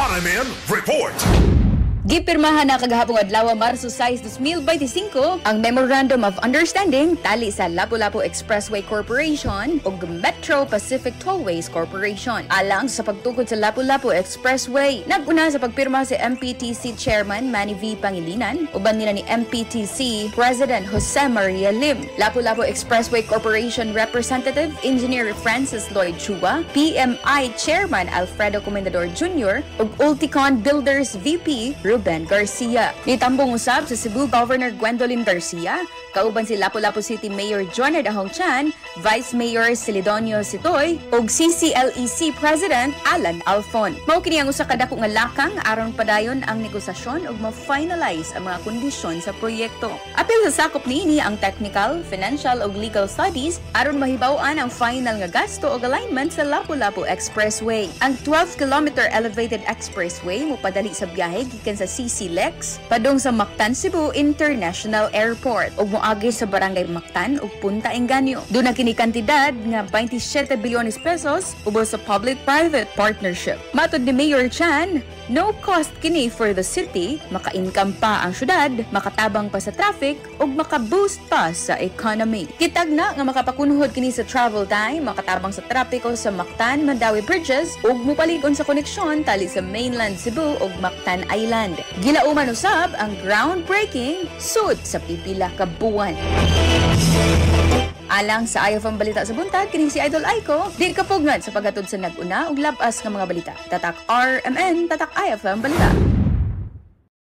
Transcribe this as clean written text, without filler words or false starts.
RMN Report. Gipirmahan na kagahapong adlaw, Marso 6, 2025 ang Memorandum of Understanding tali sa Lapu-Lapu Expressway Corporation ug Metro Pacific Tollways Corporation alang sa pagtukod sa Lapu-Lapu Expressway. Nag-una sa pagpirma si MPTC Chairman Manny V. Pangilinan uban nila ni MPTC President Jose Maria Lim, Lapu-Lapu Expressway Corporation Representative Engineer Francis Lloyd Chua, PMI Chairman Alfredo Comendador Jr. ug Ulticon Builders VP Ruben Garcia. Nitambong usab sa Cebu Governor Gwendolyn Garcia, kauban si Lapu-Lapu City Mayor Jonard Ahong Chan, Vice Mayor Celidonio Sitoy ug CCLEC President Alan Alfon. Mao kini ang usa ka dako nga lakang aron padayon ang negosasyon ug ma-finalize ang mga kondisyon sa proyekto. Apil sa sakop niini ang technical, financial ug legal studies aron mahibaw-an ang final nga gasto ug alignment sa Lapu-Lapu Expressway. Ang 12-kilometer elevated expressway mopadali sa biyahe gikan sa CCLEX padung sa Mactan Cebu International Airport ug moagi sa Barangay Mactan ug Punta Engaño. Duna kini kantidad nga 27 bilyones pesos ubos sa public-private partnership. Matod ni Mayor Chan, no cost kini for the city, maka-income pa ang syudad, makatabang pa sa traffic ug maka-boost pa sa economy. Kitag na nga makapakunhod kini sa travel time, makatabang sa trapiko sa Mactan Mandaue Bridges ug mopalig-on sa koneksyon tali sa mainland Cebu ug Mactan Island. Gilauman usab ang groundbreaking sud sa pipila ka buwan. Alang sa IFM Balita sa Buntag, kini si Idol Aiko, di kapugngan sa paghatod sa nag-una ug labas nga mga balita. Tatak RMN, Tatak IFM Balita.